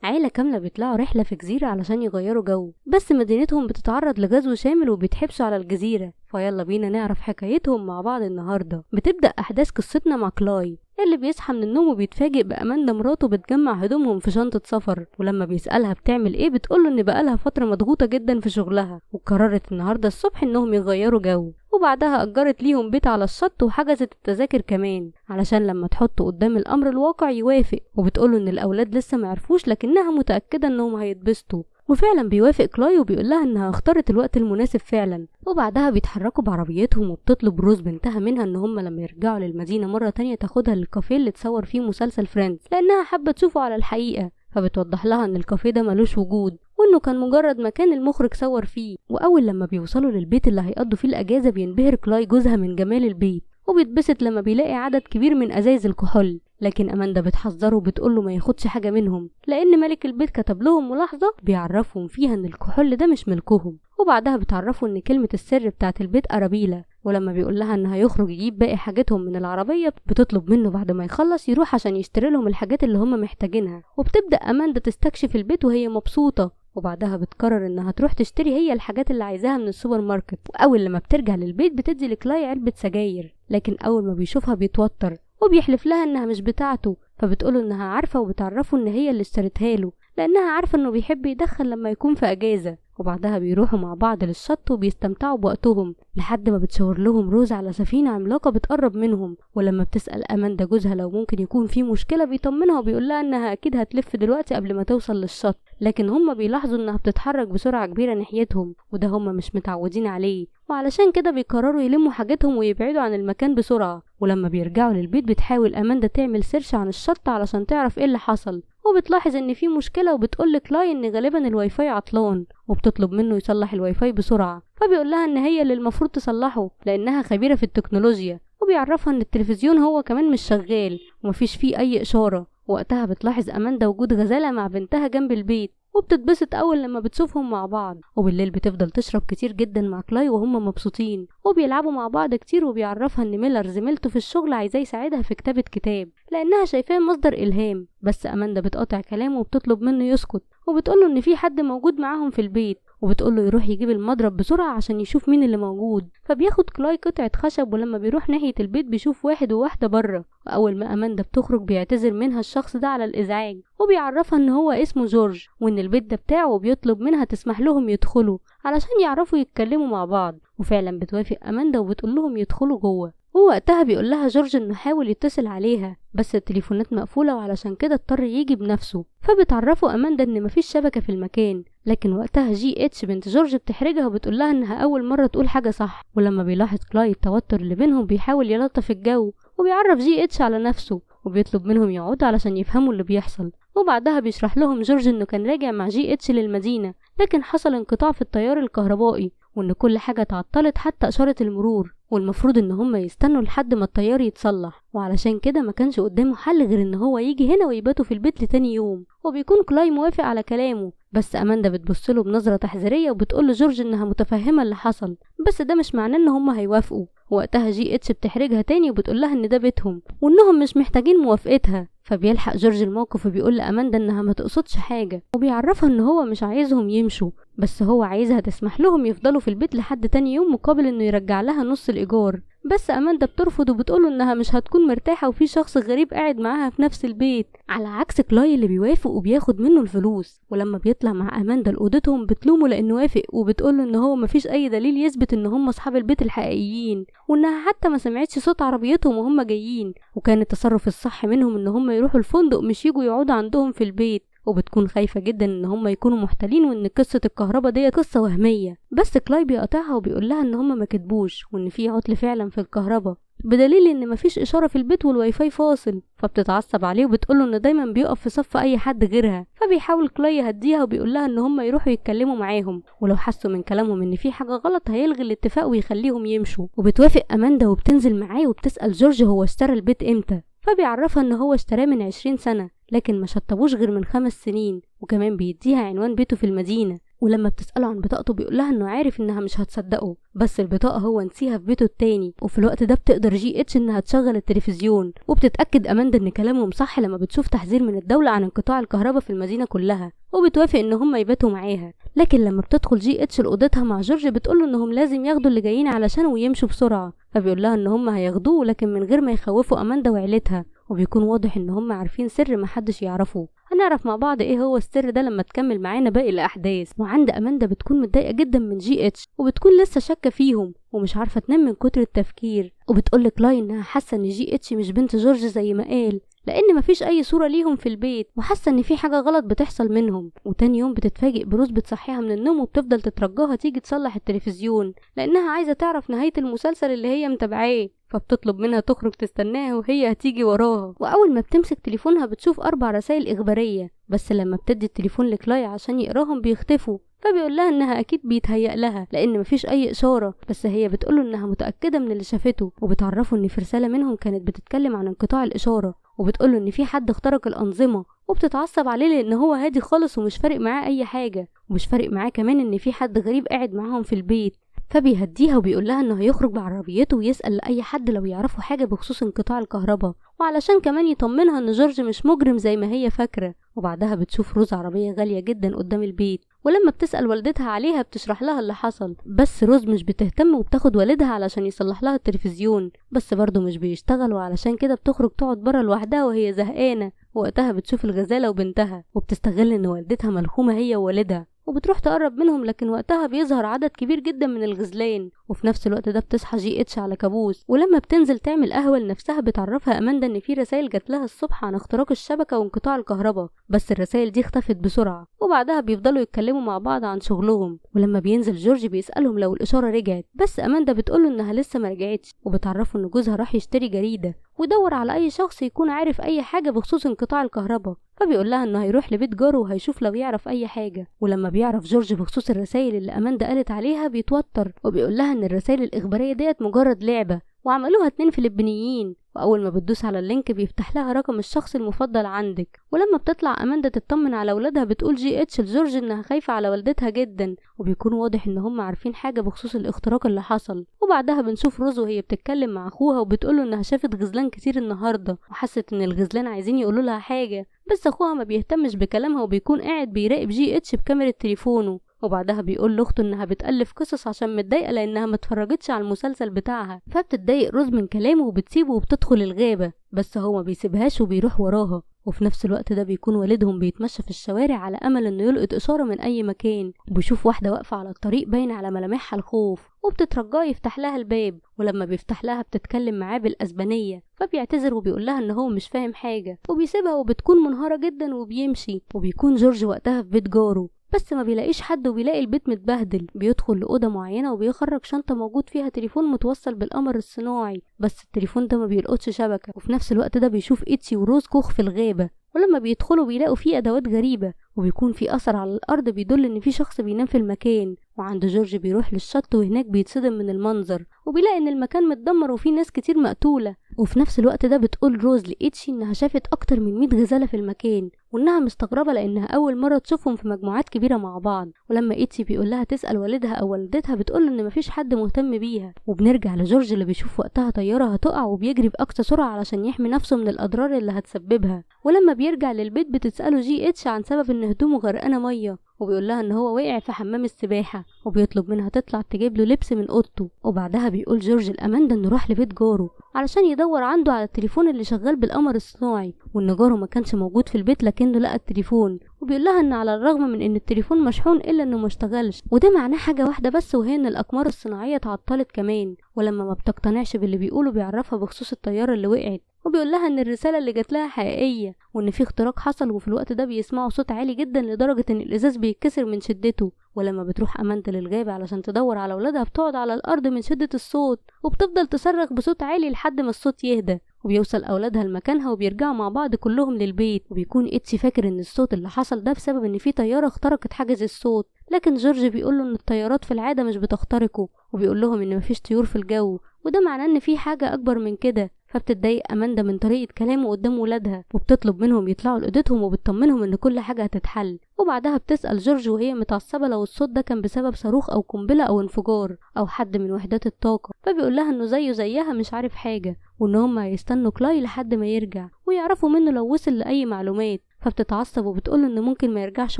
عيلة كاملة بيطلعوا رحلة في جزيرة علشان يغيروا جو، بس مدينتهم بتتعرض لغزو شامل وبيتحبسوا على الجزيرة. فيلا بينا نعرف حكايتهم مع بعض النهاردة. بتبدأ أحداث قصتنا مع كلاي اللي بيصحى من النوم وبيتفاجئ بأماندا مراته بتجمع هدومهم في شنطة سفر، ولما بيسألها بتعمل ايه بتقوله ان بقالها فترة مضغوطة جدا في شغلها وقررت النهاردة الصبح انهم يغيروا جو. وبعدها أجرت ليهم بيت على الشط وحجزت التذاكر كمان علشان لما تحطه قدام الأمر الواقع يوافق، وبتقوله ان الأولاد لسه معرفوش لكنها متأكدة انهم هيتبسطوا. وفعلا بيوافق كلاي وبيقول لها انها اختارت الوقت المناسب فعلا. وبعدها بيتحركوا بعربيتهم وبتطلب روز بنتها منها ان هم لما يرجعوا للمدينة مرة تانية تاخدها للكافيه اللي اتصور فيه مسلسل فريندز لانها حابة تشوفه على الحقيقة. فبتوضح لها ان الكافيه ده ملوش وجود وانه كان مجرد مكان المخرج صور فيه. واول لما بيوصلوا للبيت اللي هيقضوا فيه الاجازة بينبهر كلاي جوزها من جمال البيت وبيتبسط لما بيلاقي عدد كبير من ازايز الكحول، لكن اماندا بتحذره وبتقوله ما ياخدش حاجة منهم لان ملك البيت كتب لهم ملاحظة بيعرفهم فيها ان الكحول ده مش ملكهم. وبعدها بتعرفوا ان كلمة السر بتاعه البيت ارابيلا، ولما بيقول لها ان هيخرج يجيب باقي حاجتهم من العربية بتطلب منه بعد ما يخلص يروح عشان يشتري لهم الحاجات اللي هم محتاجينها. وبتبدا اماندا تستكشف البيت وهي مبسوطة، وبعدها بتقرر انها تروح تشتري هي الحاجات اللي عايزاها من السوبر ماركت. واول لما بترجع للبيت بتدي لكلاي علبة سجاير، لكن اول ما بيشوفها بيتوتر وبيحلف لها انها مش بتاعته. فبتقوله انها عارفه وبتعرفه ان هي اللي اشتريتها له لانها عارفه انه بيحب يدخن لما يكون في اجازه. وبعدها بيروحوا مع بعض للشط وبيستمتعوا بوقتهم لحد ما بتشاور لهم روز على سفينة عملاقة بتقرب منهم. ولما بتسال اماندا جوزها لو ممكن يكون في مشكلة بيطمنها وبيقول لها انها اكيد هتلف دلوقتي قبل ما توصل للشط، لكن هم بيلاحظوا انها بتتحرك بسرعة كبيرة ناحيتهم وده هم مش متعودين عليه، وعلشان كده بيقرروا يلموا حاجتهم ويبعدوا عن المكان بسرعة. ولما بيرجعوا للبيت بتحاول اماندا تعمل search عن الشط علشان تعرف ايه اللي حصل، وبتلاحظ ان في مشكلة وبتقول لكلاي ان غالبا الواي فاي عطلان وبتطلب منه يصلح الواي فاي بسرعة. فبيقول لها ان هي اللي المفروض تصلحه لانها خبيرة في التكنولوجيا، وبيعرفها ان التلفزيون هو كمان مش شغال ومفيش فيه اي اشارة. وقتها بتلاحظ اماندا وجود غزاله مع بنتها جنب البيت وبتتبسط اول لما بتشوفهم مع بعض. وبالليل بتفضل تشرب كتير جدا مع كلاي وهم مبسوطين وبيلعبوا مع بعض كتير، وبيعرفها ان ميلر زميلته في الشغل عايزاه يساعدها في كتابة كتاب لانها شايفاه مصدر الهام. بس اماندا بتقاطع كلامه وبتطلب منه يسكت وبتقوله ان في حد موجود معاهم في البيت، وبتقوله يروح يجيب المضرب بسرعة عشان يشوف مين اللي موجود. فبياخد كلاي قطعة خشب ولما بيروح ناحية البيت بيشوف واحد وواحدة بره. وأول ما أماندا بتخرج بيعتذر منها الشخص ده على الإزعاج وبيعرفها إن هو اسمه جورج وإن البيت ده بتاعه، وبيطلب منها تسمح لهم يدخلوا علشان يعرفوا يتكلموا مع بعض. وفعلا بتوافق أماندا وبتقول لهم يدخلوا جوه. ووقتها بيقول لها جورج انه حاول يتصل عليها بس التليفونات مقفولة وعلشان كده اضطر يجي بنفسه. فبتعرفوا اماندا ان مفيش شبكة في المكان، لكن وقتها جي اتش بنت جورج بتحرجها وبتقول لها انها اول مرة تقول حاجة صح. ولما بيلاحظ كلاي التوتر اللي بينهم بيحاول يلطف الجو وبيعرف جي اتش على نفسه وبيطلب منهم يقعدوا علشان يفهموا اللي بيحصل. وبعدها بيشرح لهم جورج انه كان راجع مع جي اتش للمدينة لكن حصل انقطاع في التيار الكهربائي وان كل حاجة اتعطلت حتى اشارة المرور، والمفروض ان هم يستنوا لحد ما التيار يتصلح، وعلشان كده ما كانش قدامه حل غير ان هو يجي هنا ويباتوا في البيت لتاني يوم. وبيكون كلاي موافق على كلامه، بس اماندا بتبصله بنظره تحذيريه وبتقول لجورج انها متفهمه اللي حصل بس ده مش معناه ان هم هيوافقوا. وقتها جي اتش بتحرجها تاني وبتقول لها ان ده بيتهم وانهم مش محتاجين موافقتها. فبيلحق جورج الموقف وبيقول لاماندا انها ما تقصدش حاجة وبيعرفها ان هو مش عايزهم يمشوا بس هو عايزها تسمح لهم يفضلوا في البيت لحد تاني يوم مقابل انه يرجع لها نص الايجار. بس اماندا بترفض وبتقوله انها مش هتكون مرتاحة وفي شخص غريب قاعد معاها في نفس البيت، على عكس كلاي اللي بيوافق وبياخد منه الفلوس. ولما بيطلع مع اماندا لاوضتهم بتلومه لانه وافق وبتقوله ان هو مفيش اي دليل يثبت ان هم اصحاب البيت الحقيقيين وانها حتى ما سمعتش صوت عربيتهم وهم جايين، وكان التصرف الصح منهم ان هم يروحوا الفندق مش يجوا يقعدوا عندهم في البيت. وبتكون خايفة جدا ان هم يكونوا محتالين وان قصة الكهرباء دي قصة وهمية، بس كلاي بيقاطعها وبيقول لها ان هم ما كتبوش وان في عطل فعلا في الكهرباء بدليل ان مفيش اشارة في البيت والواي فاي فاصل. فبتتعصب عليه وبتقوله انه دايما بيقف في صف اي حد غيرها. فبيحاول كلاي يهديها وبيقول لها ان هم يروحوا يتكلموا معاهم ولو حسوا من كلامهم ان في حاجة غلط هيلغي الاتفاق ويخليهم يمشوا. وبتوافق اماندا وبتنزل معاه وبتسأل جورج هو اشترى البيت امتى، فبيعرفها ان هو اشتراه من 20 سنة لكن ما شطبوش غير من 5 سنين، وكمان بيديها عنوان بيته في المدينة. ولما بتسأله عن بطاقته بيقول لها انه عارف انها مش هتصدقه، بس البطاقة هو نسيها في بيته التاني. وفي الوقت ده بتقدر جي اتش انها تشغل التلفزيون، وبتتأكد اماندا ان كلامهم صح لما بتشوف تحذير من الدولة عن انقطاع الكهرباء في المدينة كلها، وبتوافق ان هم يباتوا معاها. لكن لما بتدخل جي اتش لاوضتها مع جورج بتقوله انهم لازم ياخدوا اللي جايين علشان ويمشوا بسرعة، فبيقول لها ان هم هياخدوه لكن من غير ما يخوفوا اماندا وعيلتها، وبيكون واضح ان هم عارفين سر محدش يعرفه. هنعرف مع بعض ايه هو السر ده لما تكمل معانا باقي الاحداث. وعند اماندا بتكون متضايقة جدا من جي اتش، وبتكون لسه شاكه فيهم ومش عارفه تنام من كتر التفكير، وبتقول لكلاي انها حاسه ان جي اتش مش بنت جورج زي ما قال، لان مفيش اي صوره ليهم في البيت، وحاسه ان في حاجة غلط بتحصل منهم. وتاني يوم بتتفاجئ بروز بتصحيها من النوم، وبتفضل تترجاها تيجي تصلح التلفزيون لانها عايزه تعرف نهاية المسلسل اللي هي متابعاه، فبتطلب منها تخرج تستناها وهي هتيجي وراها. واول ما بتمسك تليفونها بتشوف 4 رسائل اخبارية، بس لما بتدي التليفون لكلاي عشان يقراهم بيختفوا، فبيقول لها انها اكيد بيتهيأ لها لان مفيش اي اشارة، بس هي بتقوله انها متاكدة من اللي شافته، وبتعرفه ان في رسالة منهم كانت بتتكلم عن انقطاع الاشارة، وبتقوله ان في حد اخترق الانظمة، وبتتعصب عليه لان هو هادي خالص ومش فارق معاه اي حاجة، ومش فارق معاه كمان ان في حد غريب قاعد معاهم في البيت. فبيهديها وبيقول لها انه هيخرج بعربيته ويسأل لأي حد لو يعرفوا حاجة بخصوص انقطاع الكهرباء، وعلشان كمان يطمنها ان جورج مش مجرم زي ما هي فاكرة. وبعدها بتشوف روز عربية غالية جدا قدام البيت، ولما بتسأل والدتها عليها بتشرح لها اللي حصل، بس روز مش بتهتم وبتاخد والدها علشان يصلح لها التلفزيون، بس برضه مش بيشتغل، وعلشان كده بتخرج تقعد بره لوحدها وهي زهقانة. وقتها بتشوف الغزالة وبنتها، وبتستغل ان والدتها ملخومة هي ووالدها، وبتروح تقرب منهم، لكن وقتها بيظهر عدد كبير جدا من الغزلان. وفي نفس الوقت ده بتصحى جي اتش على كابوس، ولما بتنزل تعمل قهوة لنفسها بتعرفها اماندا ان في رسائل جات لها الصبح عن اختراق الشبكة وانقطاع الكهرباء، بس الرسائل دي اختفت بسرعة. وبعدها بيفضلوا يتكلموا مع بعض عن شغلهم، ولما بينزل جورج بيسالهم لو الاشارة رجعت، بس اماندا بتقوله انها لسه ما رجعتش، وبتعرفه ان جوزها راح يشتري جريدة ودور على اي شخص يكون عارف اي حاجة بخصوص انقطاع الكهرباء، فبيقول لها انه هيروح لبيت جاره وهيشوف لو يعرف اي حاجة. ولما بيعرف جورج بخصوص الرسائل اللي اماندا قالت عليها بيتوتر، وبيقول لها ان الرسائل الاخبارية ديت مجرد لعبه وعملوها 2 فلبينيين، واول ما بتدوس على ال link بيفتح لها رقم الشخص المفضل عندك. ولما بتطلع اماندا تطمن على اولادها بتقول جي اتش لجورج انها خايفة على والدتها جدا، وبيكون واضح ان هم عارفين حاجة بخصوص الاختراق اللي حصل. وبعدها بنشوف روز وهي بتتكلم مع اخوها وبتقوله انها شافت غزلان كتير النهارده، وحست ان الغزلان عايزين يقولوا لها حاجة، بس اخوها ما بيهتمش بكلامها وبيكون قاعد بيراقب جي اتش بكاميرا تليفونه. وبعدها بيقول لاخته انها بتالف قصص عشان متضايقة لانها ما اتفرجتش على المسلسل بتاعها، فبتتضايق روز من كلامه وبتسيبه وبتدخل الغابة، بس هو ما بيسيبهاش وبيروح وراها. وفي نفس الوقت ده بيكون والدهم بيتمشى في الشوارع على امل انه يلقط اشارة من اي مكان، وبيشوف واحدة واقفة على الطريق باين على ملامحها الخوف، وبتترجاه يفتح لها الباب، ولما بيفتح لها بتتكلم معاه بالاسبانيه، فبيعتذر وبيقول لها ان هو مش فاهم حاجة، وبيسيبها وبتكون منهاره جدا وبيمشي. وبيكون جورج وقتها في بيت جاره، بس ما بيلاقيش حد وبيلاقي البيت متبهدل. بيدخل لأوضة معينة وبيخرج شنطة موجود فيها تليفون متوصل بالقمر الصناعي، بس التليفون ده ما بيلقطش شبكة. وفي نفس الوقت ده بيشوف إيتشي وروز كوخ في الغابة، ولما بيدخلوا بيلاقوا فيه أدوات غريبة، وبيكون في أثر على الأرض بيدل إن في شخص بينام في المكان. وعند جورج بيروح للشط وهناك بيتصدم من المنظر، وبيلاقي إن المكان متدمر وفيه ناس كتير مقتولة. وفي نفس الوقت ده بتقول روز لإيتشي إنها شافت أكتر من 100 غزالة في المكان، وإنها مستغربة لأنها أول مرة تشوفهم في مجموعات كبيرة مع بعض. ولما إيتشي بيقول لها تسأل والدها أو والدتها بتقول إن مفيش حد مهتم بيها. وبنرجع لجورج اللي بيشوف وقتها طيارة هتقع وبيجري بأقصى سرعة علشان يحمي نفسه من الأضرار اللي هتسببها. ولما بيرجع للبيت بتسأله جي اتش عن سبب إن هدومه غرقانة مية، وبيقول لها ان هو وقع في حمام السباحة، وبيطلب منها تطلع تجيب له لبس من اوضته. وبعدها بيقول جورج لاماندا انه راح لبيت جاره علشان يدور عنده على التليفون اللي شغال بالقمر الصناعي، وان جاره ما كانش موجود في البيت لكنه لقى التليفون. وبيقول لها ان على الرغم من ان التليفون مشحون الا انه ما اشتغلش، وده معناه حاجة واحدة بس، وهي ان الاقمار الصناعية اتعطلت كمان. ولما ما بتقتنعش باللي بيقوله بيعرفها بخصوص الطيارة اللي وقعت، وبيقول لها ان الرسالة اللي جات لها حقيقية وان في اختراق حصل. وفي الوقت ده بيسمعوا صوت عالي جدا لدرجة ان الازاز بيتكسر من شدته. ولما بتروح اماندا للغابه علشان تدور على اولادها بتقعد على الارض من شده الصوت، وبتفضل تصرخ بصوت عالي لحد ما الصوت يهدى. وبيوصل اولادها لمكانها وبيرجعوا مع بعض كلهم للبيت. وبيكون إيتشي فاكر ان الصوت اللي حصل ده بسبب ان في طيارة اخترقت حاجز الصوت، لكن جورج بيقول له ان الطيارات في العادة مش بتخترقه، وبيقول لهم ان مفيش طيور في الجو، وده معناه ان في حاجة اكبر من كده. فبتتضايق أماندا من طريقة كلامه قدام ولادها، وبتطلب منهم يطلعوا لأوضتهم، وبتطمنهم إن كل حاجة هتتحل. وبعدها بتسأل جورج وهي متعصبة لو الصوت ده كان بسبب صاروخ أو قنبلة أو انفجار أو حد من وحدات الطاقة، فبيقول لها إنه زيه زيها مش عارف حاجة، وإن هما هيستنوا كلاي لحد ما يرجع ويعرفوا منه لو وصل لأي معلومات. فبتتعصب وبتقول إن ممكن ما يرجعش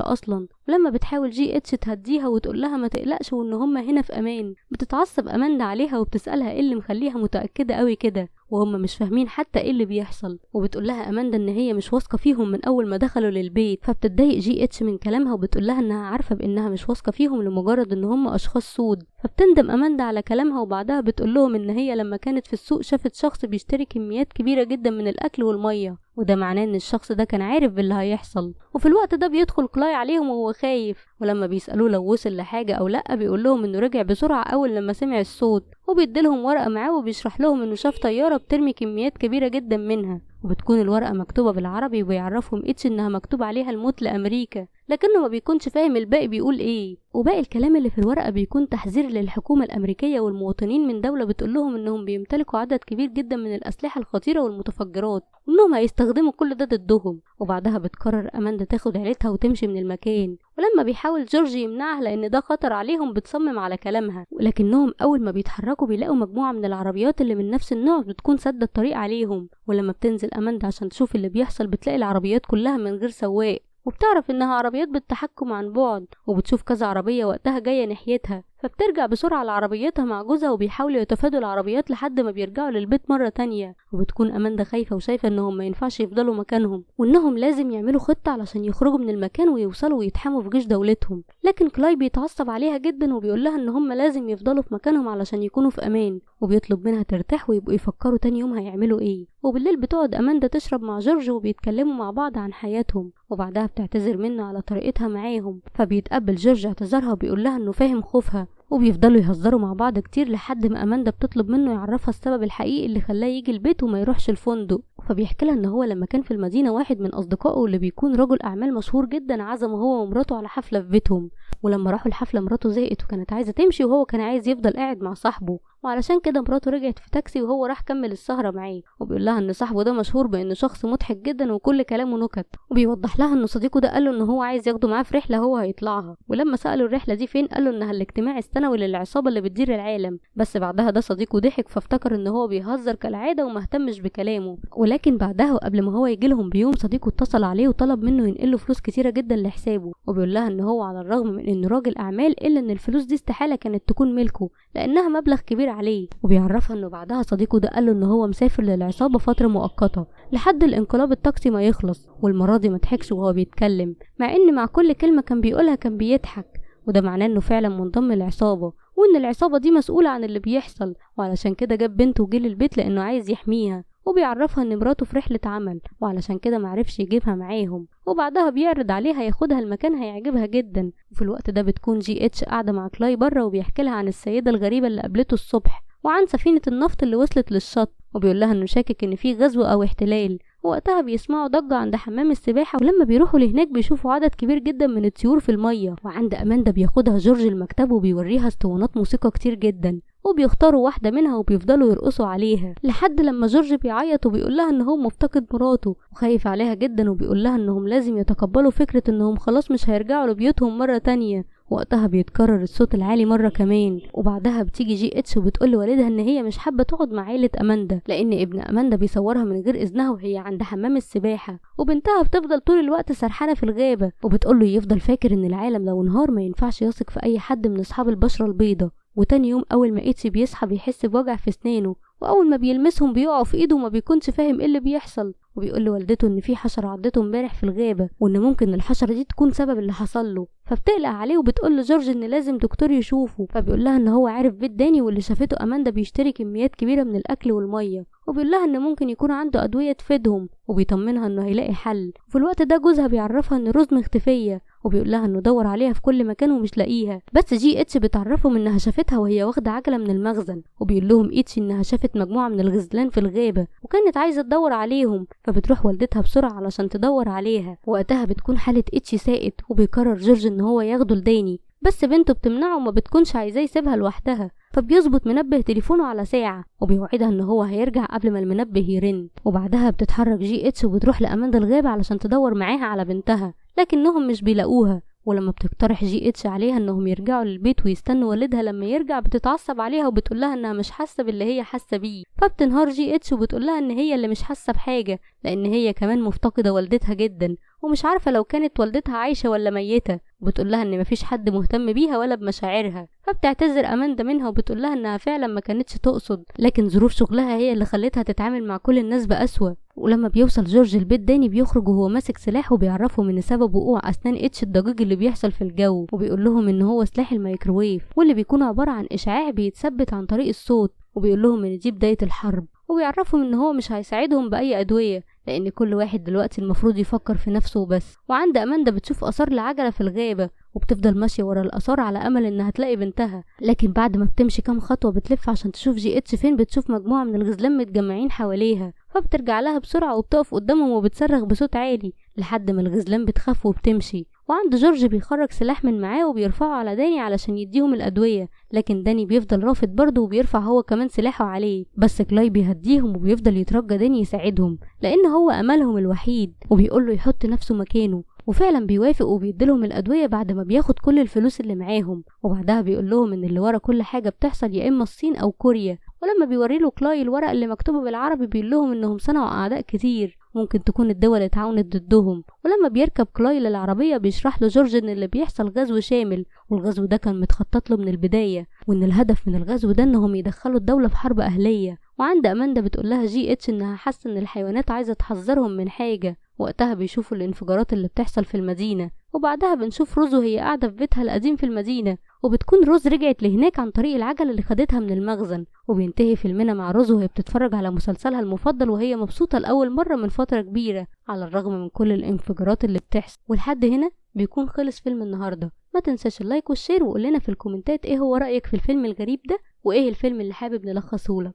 أصلا. ولما بتحاول جي اتش تهديها وتقول لها ما تقلقش وإن هما هنا في أمان، بتتعصب أماندا عليها وبتسألها إيه اللي مخليها متأكدة قوي كده وهم مش فاهمين حتى ايه اللي بيحصل. وبتقول لها اماندا ان هي مش واثقة فيهم من اول ما دخلوا للبيت، فبتتضايق جي اتش من كلامها وبتقول لها انها عارفه بانها مش واثقة فيهم لمجرد ان هم اشخاص سود. فبتندم اماندا على كلامها، وبعدها بتقول لهم ان هي لما كانت في السوق شافت شخص بيشتري كميات كبيرة جدا من الاكل والمية، وده معناه ان الشخص ده كان عارف باللي هيحصل. وفي الوقت ده بيدخل كلاي عليهم وهو خايف، ولما بيسالوه لو وصل لحاجة او لا بيقول لهم انه رجع بسرعة اول لما سمع الصوت، وبيديلهم ورقة معاه وبيشرح لهم انه شاف طيارة بترمي كميات كبيرة جدا منها، وبتكون الورقة مكتوبة بالعربي، وبيعرفهم اتش انها مكتوب عليها الموت لامريكا، لكنه ما بيكونش فاهم الباقي بيقول ايه. وباقي الكلام اللي في الورقة بيكون تحذير للحكومة الامريكية والمواطنين من دولة بتقول لهم انهم بيمتلكوا عدد كبير جدا من الاسلحة الخطيرة والمتفجرات، وانهم هيستخدموا كل ده ضدهم. وبعدها بتقرر اماندا تاخد عيلتها وتمشي من المكان، ولما بيحاول جورج يمنعها لان ده خطر عليهم بتصمم على كلامها، ولكنهم اول ما بيتحركوا بيلاقوا مجموعة من العربيات اللي من نفس النوع بتكون سادة الطريق عليهم. ولما بتنزل اماندا عشان تشوف اللي بيحصل بتلاقي العربيات كلها من غير سواق، وبتعرف انها عربيات بالتحكم عن بعد، وبتشوف كذا عربية وقتها جاية ناحيتها، فبترجع بسرعة لعربيتها مع جوزها وبيحاولوا يتفادوا العربيات لحد ما بيرجعوا للبيت مرة تانية. وبتكون أماندا خايفة وشايفة انهم ما ينفعش يفضلوا مكانهم، وانهم لازم يعملوا خطة علشان يخرجوا من المكان ويوصلوا ويتحموا في جيش دولتهم. لكن كلاي بيتعصب عليها جدا وبيقول لها ان هم لازم يفضلوا في مكانهم علشان يكونوا في امان، وبيطلب منها ترتاح ويبقوا يفكروا تاني يوم هيعملوا ايه. وبالليل بتقعد أماندا تشرب مع جورج وبيتكلموا مع بعض عن حياتهم، وبعدها بتعتذر منه على طريقتها معاهم، فبيتقبل جورج اعتذارها وبيقول لها انه فاهم خوفها، وبيفضلوا يهزروا مع بعض كتير لحد ما أماندا بتطلب منه يعرفها السبب الحقيقي اللي خلاه يجي البيت وما يروحش الفندق. فبيحكي لها ان هو لما كان في المدينة واحد من اصدقائه اللي بيكون رجل اعمال مشهور جدا عزمه هو ومراته على حفلة في بيتهم، ولما راحوا الحفلة مراته زهقت وكانت عايزة تمشي، وهو كان عايز يفضل قاعد مع صاحبه، وعلشان كده مراته رجعت في تاكسي وهو راح كمل السهرة معاه. وبيقول لها ان صاحبه ده مشهور بانه شخص مضحك جدا وكل كلامه نكت، وبيوضح لها ان صديقه ده قال له ان هو عايز ياخده معاه في رحلة هو هيطلعها، ولما سأله الرحلة دي فين قال له انها الاجتماع السنوي للعصابة اللي بتدير العالم. بس بعدها ده صديقه ضحك فافتكر ان هو بيهزر كالعادة وما اهتمش بكلامه. ولكن بعدها وقبل ما هو يجي لهم بيوم صديقه اتصل عليه وطلب منه ينقل له فلوس كتيرة جدا لحسابه، وبيقول لها ان هو على الرغم من انه راجل اعمال الا ان الفلوس دي استحالة كانت تكون ملكه لانها مبلغ كبير عليه. وبيعرفها انه بعدها صديقه ده قال له ان هو مسافر للعصابه فترة مؤقتة لحد الانقلاب الطقسي ما يخلص، والمرة دي ما ضحكش وهو بيتكلم، مع ان مع كل كلمة كان بيقولها كان بيضحك، وده معناه انه فعلا منضم للعصابه، وان العصابة دي مسؤولة عن اللي بيحصل، وعلشان كده جاب بنته وجه للبيت لانه عايز يحميها. وبيعرفها ان مراته في رحلة عمل وعلشان كده معرفش يجيبها معاهم، وبعدها بيعرض عليها ياخدها المكان هيعجبها جدا. وفي الوقت ده بتكون جي اتش قاعدة مع كلاي بره وبيحكي لها عن السيدة الغريبة اللي قابلته الصبح وعن سفينة النفط اللي وصلت للشط، وبيقول لها انه شاكك ان في غزو او احتلال. وقتها بيسمعوا ضجة عند حمام السباحة، ولما بيروحوا لهناك بيشوفوا عدد كبير جدا من الطيور في المية. وعند أماندا بياخدها جورج المكتب وبيوريها اسطوانات موسيقى كتير جدا، وبيختاروا واحدة منها وبيفضلوا يرقصوا عليها لحد لما جورج بيعيط وبيقول لها ان هو مفتقد مراته وخايف عليها جدا، وبيقول لها انهم لازم يتقبلوا فكرة انهم خلاص مش هيرجعوا لبيوتهم مرة تانية. وقتها بيتكرر الصوت العالي مرة كمان، وبعدها بتيجي جي اتش وبتقول لوالدها ان هي مش حابة تقعد مع عيلة اماندا لان ابن اماندا بيصورها من غير اذنها وهي عند حمام السباحة، وبنتها بتفضل طول الوقت سرحانة في الغابة، وبتقول له يفضل فاكر ان العالم لو انهار ما ينفعش يثق في اي حد من اصحاب البشرة البيضاء. وتاني يوم اول ما اتش بيصحى بيحس بوجع في اسنانه، واول ما بيلمسهم بيقعوا في ايده وما بيكونش فاهم ايه اللي بيحصل، وبيقول لوالدته ان في حشرة عضته امبارح في الغابة وان ممكن الحشرة دي تكون سبب اللي حصل له. فبتقلق عليه وبتقول لجورج ان لازم دكتور يشوفه، فبيقول لها ان هو عارف بيت داني واللي شافته اماندا بيشتري كميات كبيرة من الاكل والمية، وبيقول لها ان ممكن يكون عنده ادوية تفيدهم، وبيطمنها انه هيلاقي حل. وفي الوقت ده جوزها بيعرفها ان روز مختفيه، وبيقول لها انه دور عليها في كل مكان ومش لاقيها، بس جي اتش بتعرفهم انها شافتها وهي واخده عجله من المخزن، وبيقول لهم اتش انها شافت مجموعة من الغزلان في الغابة وكانت عايزه تدور عليهم، فبتروح والدتها بسرعة علشان تدور عليها. وقتها بتكون حاله اتش ساءت، وبيقرر جورج ان هو ياخده لداني، بس بنته بتمنعه وما بتكونش عايزاه يسيبها لوحدها، فبيظبط منبه تليفونه على ساعة وبيوعدها ان هو هيرجع قبل ما المنبه يرن. وبعدها بتتحرك جي اتش وبتروح لأماندا الغابة علشان تدور معاها على بنتها، لكنهم مش بيلاقوها. ولما بتقترح جي اتش عليها انهم يرجعوا للبيت ويستنوا والدها لما يرجع، بتتعصب عليها وبتقولها انها مش حاسه باللي هي حاسه بيه. فبتنهار جي اتش وبتقولها ان هي اللي مش حاسه بحاجة، لان هي كمان مفتقده والدتها جدا ومش عارفه لو كانت والدتها عايشه ولا ميته، وبتقولها ان مفيش حد مهتم بيها ولا بمشاعرها. فبتعتذر اماندا منها وبتقولها انها فعلا ما كانتش تقصد، لكن ظروف شغلها هي اللي خلتها تتعامل مع كل الناس بأسوأ. ولما بيوصل جورج البيت داني بيخرج وهو ماسك سلاح وبيعرفهم ان سبب وقوع اسنان اتش الضجيج اللي بيحصل في الجو، وبيقول لهم ان هو سلاح الميكروويف واللي بيكون عبارة عن اشعاع بيتثبت عن طريق الصوت، وبيقول لهم ان دي بداية الحرب، وبيعرفهم ان هو مش هيساعدهم باي ادوية لان كل واحد دلوقتي المفروض يفكر في نفسه وبس. وعند اماندا بتشوف اثار لعجله في الغابة وبتفضل ماشية ورا الاثار على امل انها تلاقي بنتها، لكن بعد ما بتمشي كام خطوة بتلف عشان تشوف جي اتش فين، بتشوف مجموعة من الغزلان متجمعين حواليها، فبترجع لها بسرعة وبتقف قدامهم وبتصرخ بصوت عالي لحد ما الغزلان بتخاف وبتمشي. وعند جورج بيخرج سلاح من معاه وبيرفعه على داني علشان يديهم الأدوية، لكن داني بيفضل رافض برضه وبيرفع هو كمان سلاحه عليه، بس كلاي بيهديهم وبيفضل يترجى داني يساعدهم لأن هو أملهم الوحيد، وبيقول له يحط نفسه مكانه، وفعلا بيوافق وبيديلهم الأدوية بعد ما بياخد كل الفلوس اللي معاهم. وبعدها بيقول لهم إن اللي ورا كل حاجة بتحصل يا إما الصين أو كوريا، ولما بيوري له كلاي الورق اللي مكتوبة بالعربي بيقول لهم إنهم صنعوا أعداء كتير ممكن تكون الدول اتعاونت ضدهم. ولما بيركب كلاي للعربية بيشرح له جورج ان اللي بيحصل غزو شامل، والغزو ده كان متخطط له من البداية، وان الهدف من الغزو ده انهم يدخلوا الدولة في حرب أهلية. وعند أماندا بتقول لها جي اتش انها حاسة ان الحيوانات عايزة تحذرهم من حاجة، وقتها بيشوفوا الانفجارات اللي بتحصل في المدينة. وبعدها بنشوف روز وهي قاعدة في بيتها القديم في المدينة، وبتكون روز رجعت لهناك عن طريق العجلة اللي خدتها من المخزن. وبينتهي فيلمنا مع روز وهي بتتفرج على مسلسلها المفضل وهي مبسوطة لأول مرة من فترة كبيرة على الرغم من كل الانفجارات اللي بتحصل. ولحد هنا بيكون خلص فيلم النهاردة. ما تنساش ال like وال share، وقول لنا في الكومنتات ايه هو رأيك في الفيلم الغريب ده، وايه الفيلم اللي حابب نلخصه لك.